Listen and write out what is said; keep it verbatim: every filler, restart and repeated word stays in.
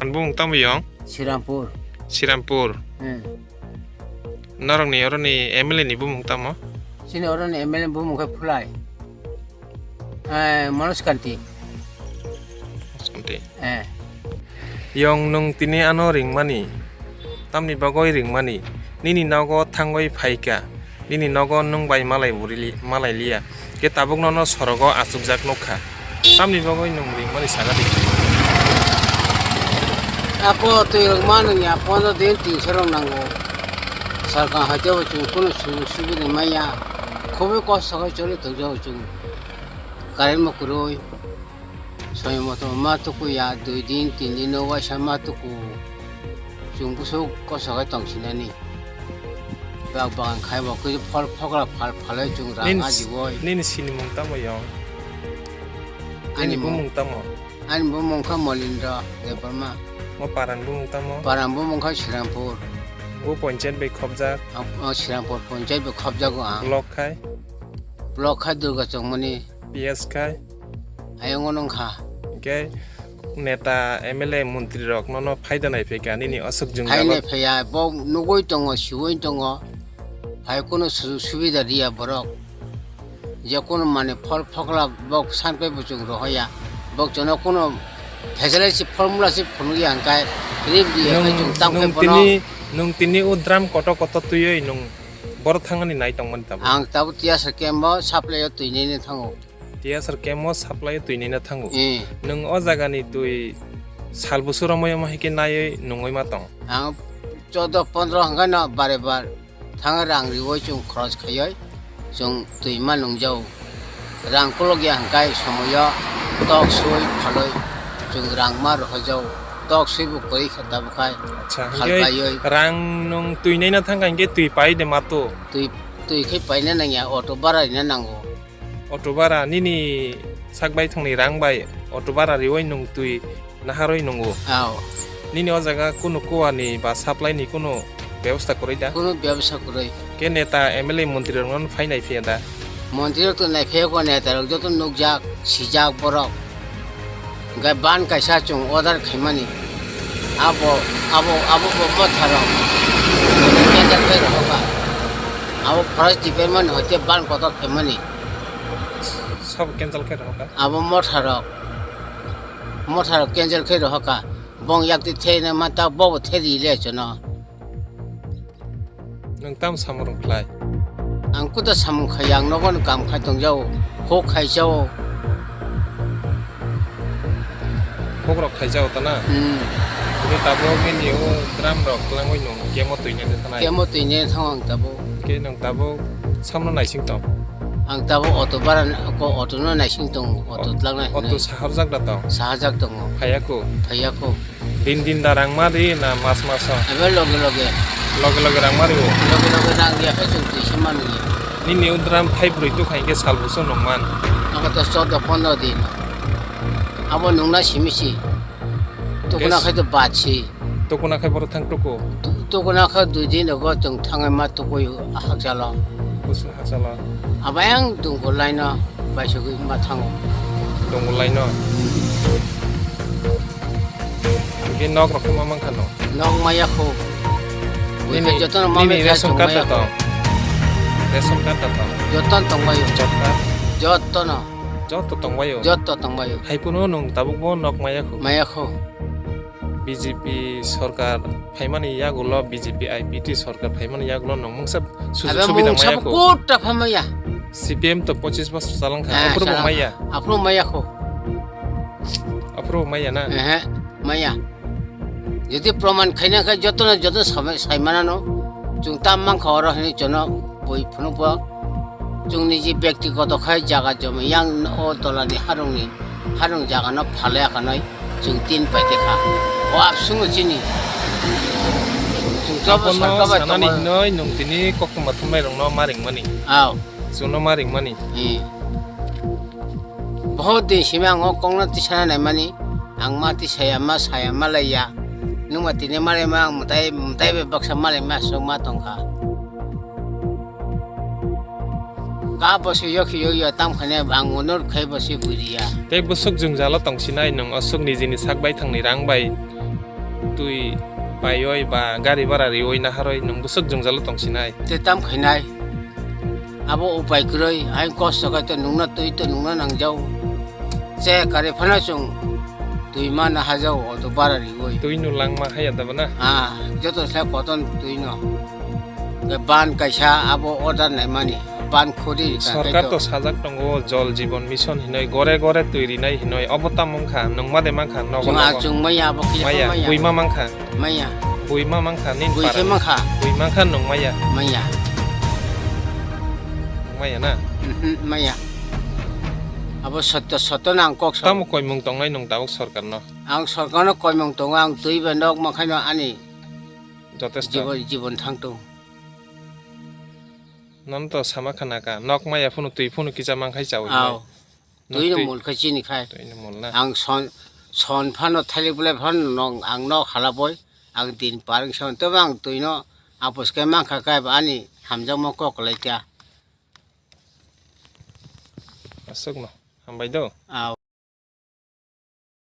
Ani bumung tamo yong? Sirampur. Sirampur. Hmm. Norokni oroni M L A ni bumung tamo? Chini oroni M L A bumung khe Phulai. Eh, Manoj Kanti. Manoj Kanti. Eh. Yong, nwng tini ano ringmani, tamni bagwi ringmani? Nini nogo thangwi phaikha, nini nogo nwng bai malai buri li-, malai liya, khe tabuk nono sorogo achukjak nukha. Tamni bagwi nwng ringmani saga di. Ako twi rwkma nwng ya pondro din tinso rok nango. Sarkar haitebo chwng kunu sujog subida manya. Khubui kosto khe choli tongjago chwng. Current bo kwrwi. Somoy moto ma tuku ya, dui din, tin din no waisa ma tuku. Chwng bwswk kosto khe tongsinani. Bak bagan khai bo khe phol phokla phal phalwi chwng rang Nini s-, ajiwoi. Nini sinimung tamo yong? Ani Nini mung-, bumung tamo? Ani bumung kha Molindra Debbarma. Mo paran bumung tamo? Paran bumung kha Sirampur. Bo ponchayat bai khobjak? Ang, o Sirampur ponchayat bai khobjago ang. Block khai? Block khai Durga Chongmani. P S khai? Ayongo nung kha. Hingke neta, M L A, montri rok nono phaida nai phaikha nini aswk jwngjalo. Phainai phaiya, bo nugui tongo, siui tongo. Phai kunu sujog subida riya borok. Je kunu mane phol phokla bok sanpai buchung rohoya. Bok jono kunu facility formula si phunukya hingkai rib riya Nung, khai chwng tang nung khai bono. Tini, nung tini o drum kotor kotor twiwi nung boro thangani nai tongmani tabuk. Ang tabuk tiyasa kembo supply o twi nini thango. Tiyasar kemo supply twi nina thango. Eh. Nwng o jagani twi sal busu romwi omo hai khe naiwi nungwi ma tong. Ang choudo pondro hwnkhe no bare bar thang rang riwi chwng khoros khaiwi chwng twi ma nungjago. Rang kolok ya hwnkhe somoyo tok sui phalwi chwng rang ma rohorjago. Tok sui bo kwrwi khe tabuk khai Acha, phal hwnkhe baiwi. Rang nwng twi naina thangkha hwnkhe twi pai de ma to? Twi, twi khe paina nangya, auto bara rina nango. Auto bara nini sak bai thangni rang bai auto bara riwi nwng twi naharwi nungo. Ao. Nini o jaga kunu kuwani ba supply ni kunu bebosta kwrwi da? Kunu bebosta kwrwi. Khe neta, M L A, montri rok no phai nai phiya da? Montri rok to nai phiya ko, neta rok joto nukjak, sijak borok. Hingke ban kaisa chwng order khaimani. Abo, abo, abo bo motha rok. Cancel khe rohorkha. Abo forest department hoite ban kotor khaimani. Sabo cancel khe rohorkha? Abo motha rok. Motha rok cancel khe rohorkha. Bong yakti thena manta bobo theri le chono. Nwng tam samung rok khlai? Ang kuda samung khai, ang nogo ni kam khai tongjao, hok khai jao. Hok rok khai jao ta na? Hmm. Hwnkhe tabuk nini o drum rok twlangwi nwng kemo twi nai thanai? Kemo twi nai thango ang tabuk. Hwnkhe nwng tabuk samno naising tong? Ang tabuk auto bara ko auto no naising tong, auto twlangnai hinwi. Auto saharjak da tong? Saharjak tongo. Phaiya ko? Phaiya ko. Din din da rang ma ri na mas maso? Ebe loge loge. Loge loge rang ma ri o? Loge loge rang ya khe chwng twi se man ya. Nini o drum phai bwrwi tu khai khe sal buso nung man? Ang to choudo pondro din. Abo nungna simi si. Tukuna Yes. khai to bad si. Tukuna khai boro thang tuku? Tu-, tukuna khe dui din rogo chwng thangwi ma tukui hakjalo. Busu hakjalo. Abo yang dungkul laino baisugwi ma thango. Dungkul laino? Hwnkhe nok rok khe ma mankha no? Nok maya kho. Nini, Buikhe jotono ma nini mankha ration chwng card maya da kho. Tong? Ration card da tong? Jotono tongbaio. Job card? Jotono. Joto tongbaio? Joto tongbaio. Hai phano nwng tabukbo nok maya kho? Maya kho. B J P sorkar phaimani yagulo, B J P I P T sorkar phaimani yagulo nwng mungsa sujog Abo subida mungsa maya kho? Kota phamaya. C P M to pochis bosor chalangkha, Ah, aphuru bo chalangkha. Maya. Aphuru maya kho. Aphuru maya na? Ehe, maya. Jodi proman khaina khe jotono joto samai-, saimanano. Chwng tam mankha oro hinwi chwngno bui phunukbo. Chwngni je byaktigoto khai jaga jomi yang o tolani harungni, harung jagano phalwi akanai chwng tin paite kha. O abswngo chini. Chwng jobo Abono sarkar bai sanani tongo. Hinoi nwng tini koktwma thumnairokno ma ringmani. Ao. Chwngno ma ringmani. Hmm. Bohot din simi ang o kokno tisana naimani, ang ma tisaya, ma saya, ma laiya. Nwng ma tini ma laima, ang mwtai, mwtai bai baksa ma laima, aswk ma tongkha. Ka bo se yokhi yo yo tam khane ang onor khai bo se bujiya. Tei bwswk jwngjalo tongsinai nwng aswk nijini sak bai thangni rang bai twi paioi ba gari bara rioi naharoi nwng bwswk jwngjalo tongsinai. Tei tam khainai. Abo upai kwrwi, hai kosto khai to nungna twi to nungna nangjao. Che kare phano chwng twi ma nahajao auto bara rioi. Twi no langma haya da bana? Ah, joto sai koton twi no. Ke ban kaisa abo order naimani, ban khuri rikha Sorkar khe to to. Sajak tongo Jal Jeevan Mission hinoi, gore gore twi rinai hinoi, obo tamo wngkha, nungma de mankha, nogo chwng, ah, nogo. Chwng maya abo kisa maya, maya. Buima mankha. Maya. Buima mankha, nin Bui khe parani. Mankha. Bui mankha, nung maya. Maya. Nung maya na? Mhm, maya. Abo sotto, sotto na ang kok sa- Tamo koimung tongnai nung tabuk sorkar no? Ang sorkar no koimung tongo, ang twi bai nok mankhaino ani Jotesto. Jibon, jibon thangtung. Nono to sama khana ka, nok maya phunu twi phunu kisa mankhai chawi. Aw. Nok twi no twi. Mul khai chini khai. Twi no mul na. Ang son, son phano thalik belai phano nok, ang nok hala boi, ang din pareng son, tobo ang twi no apos khe mankha khe ani hamjakma kok kwlai kha. Aswk no, hambai do. Aw.